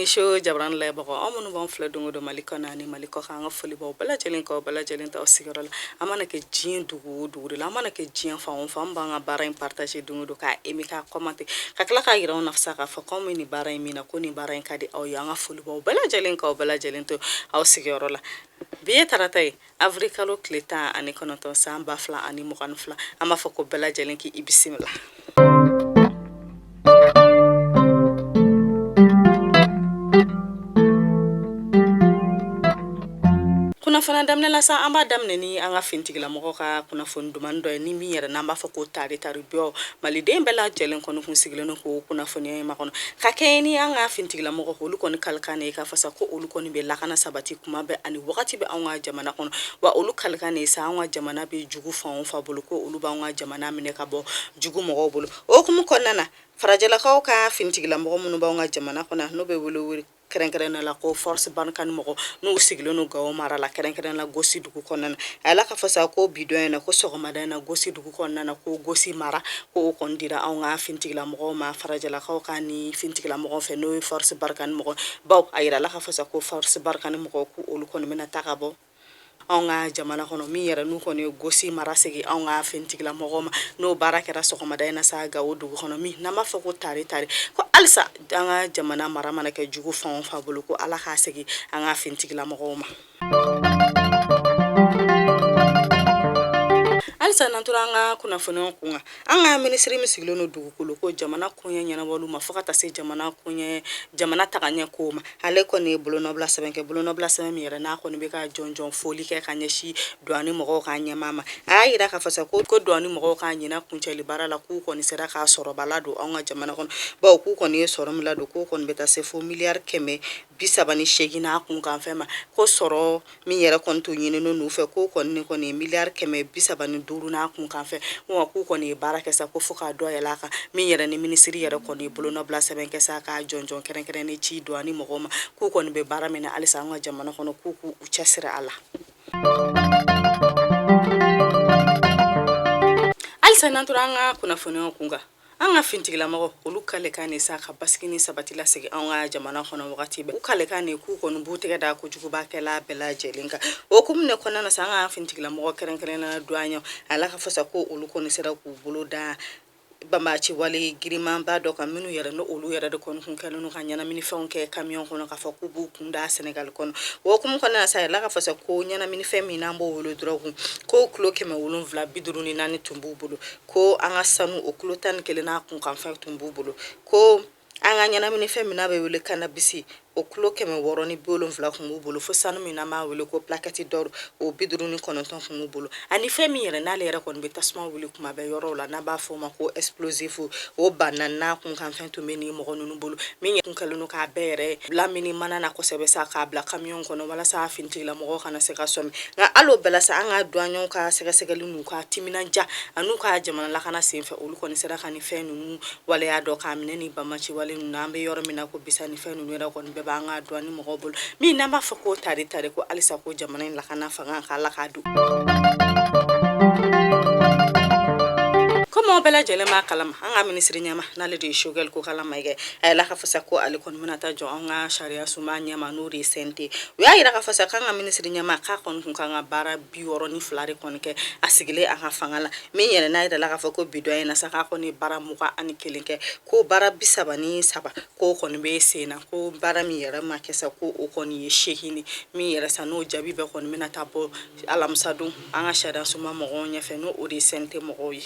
Show jabarani lajɛbagaw, aw minnu b'an filɛ don o don Mali kɔnɔ ani Mali kɔkan, an ka foli b'aw bɛɛ lajɛlen k'aw bɛɛ lajɛlen t'aw sigiyɔrɔ la. An mana kɛ diɲɛ dugu o dugu de la, an mana kɛ diɲɛ fan o fan, an b'an ka baara in partager don o don, k'a aimer, k'a commenter, ka tila k'a yira anw na sa k'a fɔ k'anw bɛ nin baara in min na, ko nin baara in ka di aw ye. An ka foli b'aw bɛɛ lajɛlen k'aw bɛɛ lajɛlen to aw sigiyɔrɔ la. Bi ye tarata ye, avril kalo tile 19, san 2022. An b'a fɔ ko bɛɛ lajɛlen k'i bisimila. Kunnafoni daminɛ la sa, an b'a daminɛ ni an ka finitigilamɔgɔ ka kunnafoni duman dɔ ye, ni min yɛrɛ n'an b'a fɔ ko tari tari bɔ maliden bɛɛ lajɛlen kɔni kun sigilen don k'o kunnafoniya in makɔnɔ, ka kɛɲɛ ni an ka finitigilamɔgɔ olu kɔni kalikan de ye k'a fɔ sa ko olu kɔni bɛ lakana sabati kuma bɛɛ ani wagati bɛɛ anw ka jamana kɔnɔ. Wa olu kalikan de ye sa, anw ka jamana bɛ jugu fan o fan bolo, ko olu b'an ka jamana minɛ ka bɔ jugu mɔgɔw bolo. O hukumu kɔnɔna na, farajɛlakaw ka finitigilamɔgɔ minnu b'anw ka jamana kɔnɔ, n'o bɛ wele kɛrɛnkɛrɛnnen la ko force Barkhane mɔgɔ, n'u sigilen don Gawo mara la, kɛrɛnkɛrɛnnen la Gosi dugu kɔnɔna na, a yala k'a fɔ sa ko bi don in na, ko sɔgɔmada in na, Gosi dugu kɔnɔna na, ko Gosi mara, ko o kɔni dira anw ka finitigilamɔgɔw ma, farajɛlakaw ka ni finitigilamɔgɔw fɛ, n'o ye force Barkhane mɔgɔ. Bawo a yirala k'a fɔ sa ko force Barkhane mɔgɔw, ko olu kɔni bɛna taa ka bɔ anw ka jamana kɔnɔ, min yɛrɛ n'u kɔni ye Gosi mara segin anw ka finitigilamɔgɔw ma. N'o baara kɛra sɔgɔmada in na sa Gawo dugu kɔnɔ, min n'an b'a fɔ ko tari tari, ko halisa an ka jamana mara mana kɛ jugu fan o fan bolo, ko Ala k'a segin an ka finitigilamɔgɔw ma. Halisa n'an tora an ka kunnafoniyaw kun kan, an ka minisiri min sigilen don dugukolo ko, jamana koɲɛ ɲɛnabɔliw ma, fo ka taa se jamana koɲɛ, jamana tagaɲɛ kow ma, ale kɔni ye bolonɔbila sɛbɛn kɛ, bolonɔbila sɛbɛn min yɛrɛ n'a kɔni bɛ ka jɔnjɔn foli kɛ ka ɲɛsin duwani mɔgɔw ka ɲɛmaa ma. A y'a yira k'a fɔ sa ko duwani mɔgɔw ka ɲinan kuncɛli baara la, k'u kɔni sera k'a sɔrɔba ladon anw ka jamana kɔnɔ, bawo k'u kɔni ye sɔrɔ min ladon, k'o kɔni bɛ taa se fo miliyari 138 n'a kunkanfɛn ma. Ko sɔrɔ min yɛrɛ kɔni tun ɲininen n'u fɛ, k'o kɔni kɔni ye miliyari 135 n'a kunkanfɛn. Wa k'u kɔni ye baara kɛ sa ko fo k'a dɔ yɛlɛ a kan, min yɛrɛ ni minisiri yɛrɛ kɔni ye bolonɔbila sɛbɛn kɛ sa k'a jɔnjɔn kɛrɛnkɛrɛnnen ci duwani mɔgɔw ma, k'u kɔni bɛ baara min na halisa an ka jamana kɔnɔ, k'u k'u cɛsiri a la. Halisa n'an tora an ka kunnafoniyaw kun kan, an ka finitigilamɔgɔ olu kalekan de sa ka basigi ni sabati lasegin anw ka jamana kɔnɔ wagati bɛɛ. U kalekan de k'u kɔni b'u tɛgɛ da kojugubakɛla bɛɛ lajɛlen kan. O hukumu de kɔnɔna na sa, an ka finitigilamɔgɔ kɛrɛnkɛrɛnnen na duwanɲɛw, a la ka fɔ sa ko olu kɔni sera k'u bolo da banbaanci wale girinmanba dɔ kan, minnu yɛrɛ n'olu yɛrɛ de kɔni kun kɛlen don ka ɲɛnaminifɛnw kɛ kamiyɔn kɔnɔ k'a fɔ k'u b'u kun da Senegali kɔnɔ. O hukumu kɔnɔna na sa, a la ka fɔ sa ko ɲɛnaminifɛn min n'an b'o wele dɔrɔgu, ko kilo 754 tun b'u bolo, ko an ka sanu o kilo 11 n'a kunkanfɛn tun b'u bolo, ko an ka ɲɛnaminifɛn min n'a bɛ wele kanabisi, o kilo 670 tun b'u bolo, fo sanu min n'an b'a wele ko plaquette d'or, o 59 tun b'u bolo, ani fɛn min yɛrɛ n'ale yɛrɛ kɔni bɛ tasuma wuli kuma bɛɛ yɔrɔw la, n'an b'a fɔ o ma ko explosif, o 4000 n'a kunkanfɛn tun bɛ nin mɔgɔ ninnu bolo, min kun kɛlen don k'a bɛɛ yɛrɛ lamini mana na kosɛbɛ sa k'a bila kamiyɔn kɔnɔ walasa finitigilamɔgɔw kana se ka sɔmi. Nka hali o bɛɛ la sa, an ka duwanɲɛw ka sɛgɛsɛgɛli n'u ka timinandiya an'u ka jamana lakana senfɛ, olu kɔni sera ka nin fɛn ninnu waleya dɔ k'a minɛ ni banbaanci wale ninnu. An bɛ yɔrɔ min na ko bisa, ni fɛn ninnu yɛrɛ kɔni bɛɛ b'an ka duwani mɔgɔw bolo, min n'an b'a fɔ ko tari tari, ko halisa ko jamana in lakana fanga k'Ala k'a don. Komi aw bɛɛ lajɛlen b'a kalama, an ka minisiri ɲɛmaa n'ale de ye Choguel Kokalla Maïga, a yɛlɛ ka fɔ sa ko ale kɔni bɛna taa jɔ an ka sariya sunba ɲɛma, n'o de ye CNT. U y'a yira k'a fɔ sa k'an ka minisiri ɲɛmaa k'a kɔni kun kan ka baara 62 de kɔni kɛ a sigilen a ka fanga la, min yɛrɛ n'a yirala k'a fɔ ko bi don in na sa k'a kɔni baara 21 kɛ, ko baara 33 k'o kɔni bɛ sen na, ko baara min yɛrɛ ma kɛ sa ko o kɔni ye 8 de, min yɛrɛ sa n'o jaabi bɛɛ kɔni bɛna taa bɔ alamisadon an ka sariya sunba mɔgɔw ɲɛfɛ, n'o o de ye CNT mɔgɔw ye.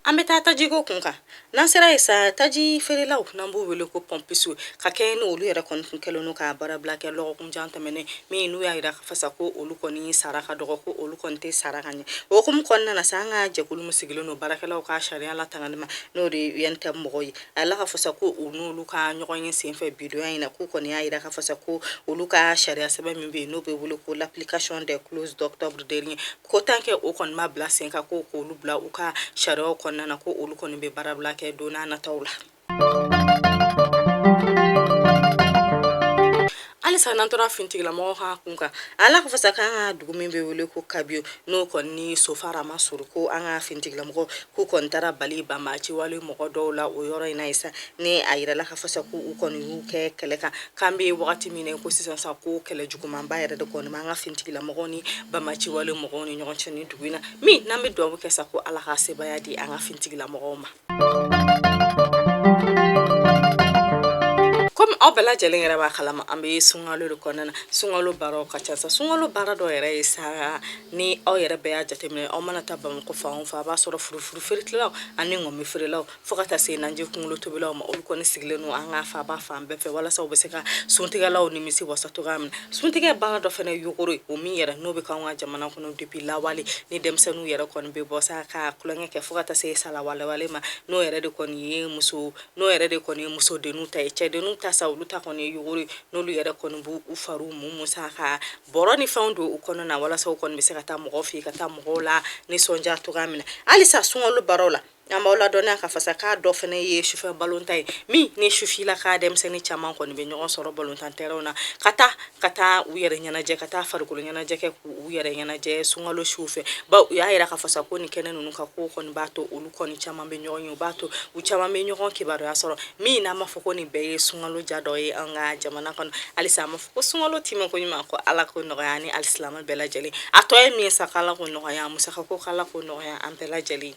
An bɛ taa tajiko kun kan. N'an sera yen sa, taji feerelaw n'an b'u wele ko pɔmpisiw, ka kɛɲɛ ni olu yɛrɛ kɔni tun kɛlen don ka baarabila kɛ lɔgɔkun jan tɛmɛnen min, n'u y'a yira k'a fɔ sa ko olu kɔni sara ka dɔgɔ, ko olu kɔni tɛ sara ka ɲɛ. O hukumu kɔnɔna na sa, an ka jɛkulu min sigilen don baarakɛlaw ka sariya latangani ma, n'o de ye UNTM mɔgɔw ye, a yirala k'a fɔ sa ko u n'olu ka ɲɔgɔn ye senfɛ bidonya in na, k'u kɔni y'a yira k'a fɔ sa ko olu ka sariya sɛbɛn min bɛ yen n'o bɛ wele ko l'application des clauses d'octobre dernier, ko tant que o kɔni ma bila sen kan, ko k'olu bila u ka sariyaw kɔnɔna na, ko olu kɔni bɛ baarabila kɛ don n'a nataw la. Halisa Halisa n'an tora finitigilamɔgɔw ka kun kan, ala ka fasa k'an ka dugu min bɛ wele ko Kabiyo, n'o kɔni ni Sofara ma surun, ko an ka finitigilamɔgɔw k'u kɔni taara bali banbaanci wale mɔgɔ dɔw la o yɔrɔ in na yen sa. Ni a yirala ka fasa ko u kɔni y'u kɛ kɛlɛ kan, k'an bɛ wagati min na ko sisan sa, ko kɛlɛ jugumanba yɛrɛ de kɔni b'an ka finitigilamɔgɔw ni banbaanci wale mɔgɔw ni ɲɔgɔn cɛ ni dugu in na. Min n'an bɛ dugawu kɛ sa ko Ala ka sebaaya di an ka finitigilamɔgɔw ma. Komi aw bɛɛ lajɛlen yɛrɛ b'a kalama, an bɛ sunkalo de kɔnɔna na. Sunkalo baaraw ka ca sa. Sunkalo baara dɔ yɛrɛ ye sa, ni aw yɛrɛ bɛɛ y'a jateminɛ, aw mana taa Bamakɔ fan o fan, a b'a sɔrɔ furufuru feerelaw ani ŋɔmi feerelaw, fo ka taa se naji kunkolo tobilaw ma, olu kɔni sigilen don an ka faaba fan bɛɛ fɛ, walasa u bɛ se ka suntigɛlaw nimisi wasa cogoya min na. Suntigɛ baara dɔ fana ye yogoro ye, o min yɛrɛ n'o bɛ k'anw ka jamana kɔnɔ depuis lawale, ni denmisɛnninw yɛrɛ kɔni bɛ bɔ sa ka tulonkɛ kɛ fo ka taa se salawalewale ma. N'o yɛrɛ de kɔni ye muso n'o yɛrɛ de kɔni ye musodenninw ta ye. Cɛdenninw ta sa, olu ta kɔni ye yogoro ye, n'olu yɛrɛ kɔni b'u u fariw mumu sa ka bɔrɔ ni fɛnw don u kɔnɔ na, walasa u kɔni bɛ se ka taa mɔgɔw fɛ yen, ka taa mɔgɔw la nisɔndiya cogoya min na. Halisa sunkalo baaraw la, an b'aw ladɔnniya ka fasa k'a dɔ fana ye sufɛ balontan ye, min ni sufila ka denmisɛnnin caman kɔni bɛ ɲɔgɔn sɔrɔ balontan tɛrɛnw na, ka taa u yɛrɛ ɲɛnajɛ, ka taa farikolo ɲɛnajɛ kɛ, k'u yɛrɛ ɲɛnajɛ sunkalo siw fɛ. Bawo u y'a yira ka fasa ko nin kɛnɛ ninnu kan, ko kɔni b'a to olu kɔni caman bɛ ɲɔgɔn ye, u b'a to u caman bɛ ɲɔgɔn kibaruya sɔrɔ. Min n'an b'a fɔ ko nin bɛɛ ye sunkalo ja dɔ ye an ka jamana kɔnɔ. Halisa an b'a fɔ ko sunkalo tɛmɛ ko ɲuman, ko Ala k'o nɔgɔya ni alisilamɛ bɛɛ lajɛlen. A tɔ ye min ye sa, k'Ala k'o nɔgɔya, musaka ko k'Ala k'o nɔgɔya an bɛɛ lajɛlen.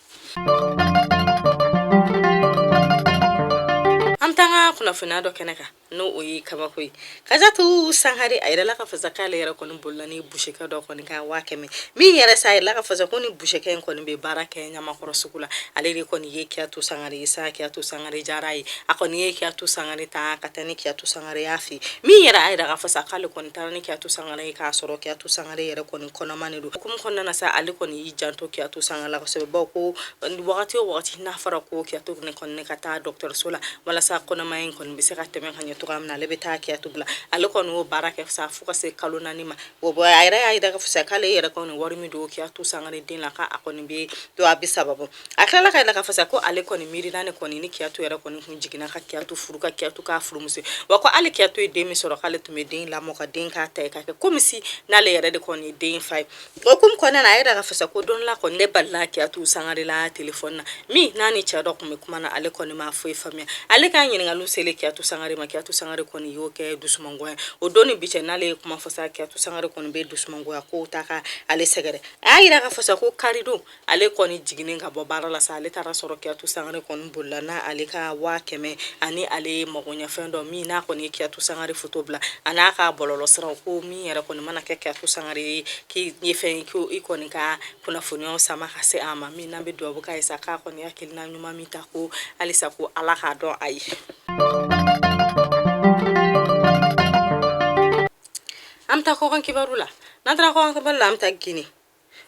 An bɛ taa an ka kunnafoniya dɔ kɛnɛ kan, n'o o ye kabako ye. Kajatu Sangare, a yirala ka fasa k'ale yɛrɛ kɔni bolila ni busekɛ dɔ kɔni ka 100 000. Min yɛrɛ sa, a yirala ka fasa ko ni busekɛ in kɔni bɛ baara kɛ Ɲamakɔrɔ sugu la. Ale de kɔni ye Kiyatu Sangare ye sa. Kiyatu Sangare diyara ye, a kɔni ye Kiyatu Sangare ta ka taa ni Kiyatu Sangare y'a fɛ. Min yɛrɛ, a yira ka fasa k'ale kɔni taara ni Kiyatu Sangare ye k'a sɔrɔ Kiyatu Sangare yɛrɛ kɔni kɔnɔma de don. Hukumu kɔnɔna na sa, ale kɔni y'i janto Kiyatu Sangare la kosɛbɛ, bawo ko wagati o wagati n'a fɔra ko Kiyatu ne kɔni ka taa dɔgɔtɔrɔso la walasa kɔnɔmaya in kɔni bɛ se ka tɛmɛ ka ɲɛ cogoya min na, ale bɛ taa Kiyatu bila. Ale kɔni y'o baara kɛ sa fo ka se kalo 4 ma. O bɔ, a yɛrɛ y'a yira ka fisa k'ale yɛrɛ kɔni wari min don Kiyatu Sangare den la, k'a kɔni bɛ to a 30 bɔ. A tilala ka yira ka fasa ko ale kɔni miirina ne kɔni ni Kiyatu yɛrɛ kɔni kun jiginna ka Kiyatu furu, ka Kiyatu k'a furumuso, wa ko ale Kiyatu ye den min sɔrɔ, k'ale tun bɛ den lamɔ ka den k'a ta ye, k'a kɛ komi si n'ale yɛrɛ de kɔni ye den fa ye. O hukumu kɔnɔna na, a yira ka fasa ko don la kɔni ne balila Kiyatu Sangare la telefɔni na, min n'a ni cɛ dɔ tun bɛ kuma na, ale kɔni ma foyi faamuya. Ale ka ɲininkaliw selen Kiyatu Sangare ma, Kiyatu Sangare kɔni y'o kɛ dusumangoya. O don ni bi cɛ, n'ale ye kuma fɔ sa, Kiyatu Sangare kɔni bɛ dusumangoya kow ta ka ale sɛgɛrɛ. A y'a yira ka fasa ko karidon, ale kɔni jiginnen ka bɔ baara la sa, ale taara sɔrɔ Kiyatu Sangare kɔni bolila n'a ale ka 100 000 ani ale magoɲɛfɛn dɔ, min n'a kɔni ye Kiyatu Sangare foto bila a n'a ka bɔlɔlɔ siraw, ko min yɛrɛ kɔni mana kɛ Kiyatu Sangare ye, k'i ye fɛn ye, ko i kɔni ka kunnafoniyaw sama ka se a ma. Min n'an bɛ dugawu k'a ye sa, k'a kɔni hakilina ɲuman min ta, ko halisa ko Ala k'a dɔn a ye. An bɛ taa kɔkan kibaru la. N'an taara kɔkan kibaru la, an bɛ taa Gine.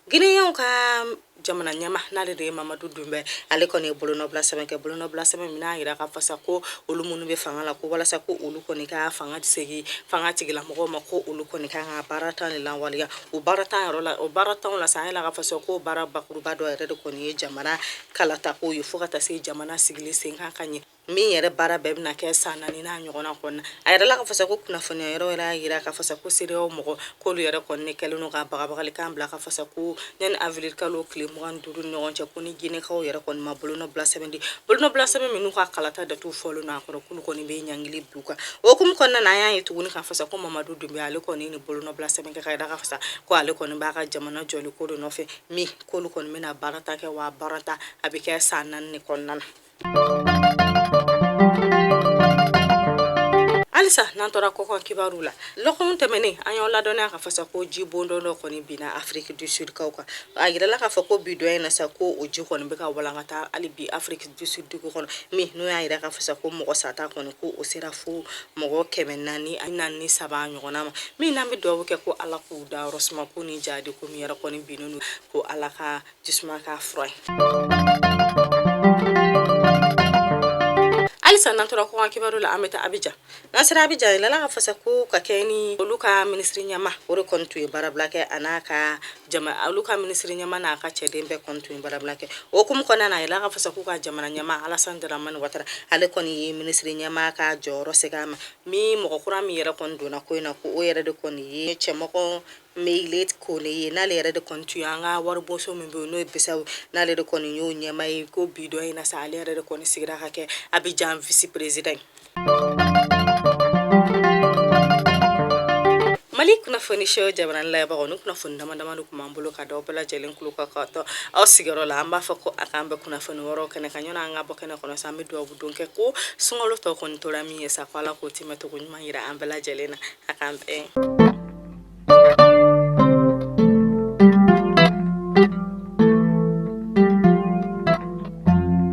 Gineyɛnw ka jamana ɲɛmaa, n'ale de ye Mamadu Dunbiya, ale kɔni ye bolonɔbila sɛbɛn kɛ, bolonɔbila sɛbɛn min n'a yira ka fasa ko olu minnu bɛ fanga la, ko walasa ko olu kɔni ka fanga segin fanga tigilamɔgɔw ma, ko olu kɔni kan ka baara tan de lawaleya. O baara tan yɔrɔ la, o baara tanw la sa, an yɛrɛ ka fasa ko baara bakuruba dɔ yɛrɛ de kɔni ye jamana kalatako ye, fo ka taa se jamana sigili sen kan ka ɲɛ, min yɛrɛ baara bɛɛ bɛna kɛ san 4 n'a ɲɔgɔnna kɔnɔna. A yɛrɛ la ka fasa ko kunnafoniya yɔrɔ yɛrɛ y'a yira ka fasa ko CEDEAO mɔgɔ k'olu yɛrɛ kɔni ne kɛlen don ka bagabagalikan bila ka fasa ko yanni avril kalo tile 25 ni ɲɔgɔn cɛ, ko ni Ginekaw yɛrɛ kɔni ma bolonɔbila sɛbɛn di, bolonɔbila sɛbɛn minnu ka kalata datuw fɔlen don a kɔrɔ, k'olu kɔni bɛ ɲangili bin u kan. O hukumu kɔnɔna na, an y'a ye tuguni ka fasa ko Mamadu Dunbiya, ale kɔni ni bolonɔbila sɛbɛn kɛ ka yira ka fasa ko ale kɔni b'a ka jamana jɔli ko de nɔfɛ, min k'olu kɔni bɛna baara ta kɛ, wa baara ta a bɛ kɛ san 4 de kɔnɔna na. Halisa n'an tora kɔkan kibaru la, lɔgɔkun tɛmɛnen an y'aw ladɔnniya ka fasa ko ji bondon dɔ kɔni binna Afrique du Sud kaw kan. A yirala k'a fɔ ko bi don in na sa, ko o ji kɔni bɛ ka walankata hali bi Afrique du Sud dugu kɔnɔ, min n'o y'a yira ka fasa ko mɔgɔ sata kɔni ko o sera fo mɔgɔ 443 ɲɔgɔnna ma. Min n'an bɛ dugawu kɛ ko Ala k'u dayɔrɔ suma, ko ni jadi ko min yɛrɛ kɔni binnen don, ko Ala ka jisuma k'a fura ye. Halisa n'an tora kɔkan kibaru la, an bɛ taa Abijan. N'an sera Abijan, yirala ka fasa ko ka kɛ ni olu ka minisiri ɲɛma, o de kɔni tun ye baarabila kɛ, a n'a ka jama, olu ka minisiri ɲɛma n'a ka cɛden bɛɛ kɔni tun ye baarabila kɛ. O hukumu kɔnɔna na, a yirala ka fasa k'u ka jamana ɲɛma Alassane Dramane Ouattara, ale kɔni ye minisiri ɲɛma ka jɔyɔrɔ segin a ma. Min mɔgɔ kura min yɛrɛ kɔni donna ko in na, ko o yɛrɛ de kɔni ye cɛmɔgɔ Meyile Kone ye, n'ale yɛrɛ de kɔni tun y'an ka waribonso min bɛ yen, n'o ye BCEAO, n'ale de kɔni y'o ɲɛmaa ye. Ko bi dɔ in na sa, ale yɛrɛ de kɔni sigira ka kɛ Abidjan vice président ye. Mali kunnafoni show jabarani lajɛbagaw, ni kunnafoni dama dama de tun b'an bolo ka d'aw bɛɛ lajɛlen tulo kan ka to aw sigiyɔrɔ la. An b'a fɔ ko a k'an bɛn kunnafoni wɛrɛw kɛnɛ kan. Ɲɔni an ka bɔ kɛnɛ kɔnɔ sa, an bɛ dugawu don kɛ ko sunkalo tɔ kɔni tora min ye sa, ko Ala k'o tɛmɛ cogo ɲuman yira an bɛɛ lajɛlen na. A k'an bɛn.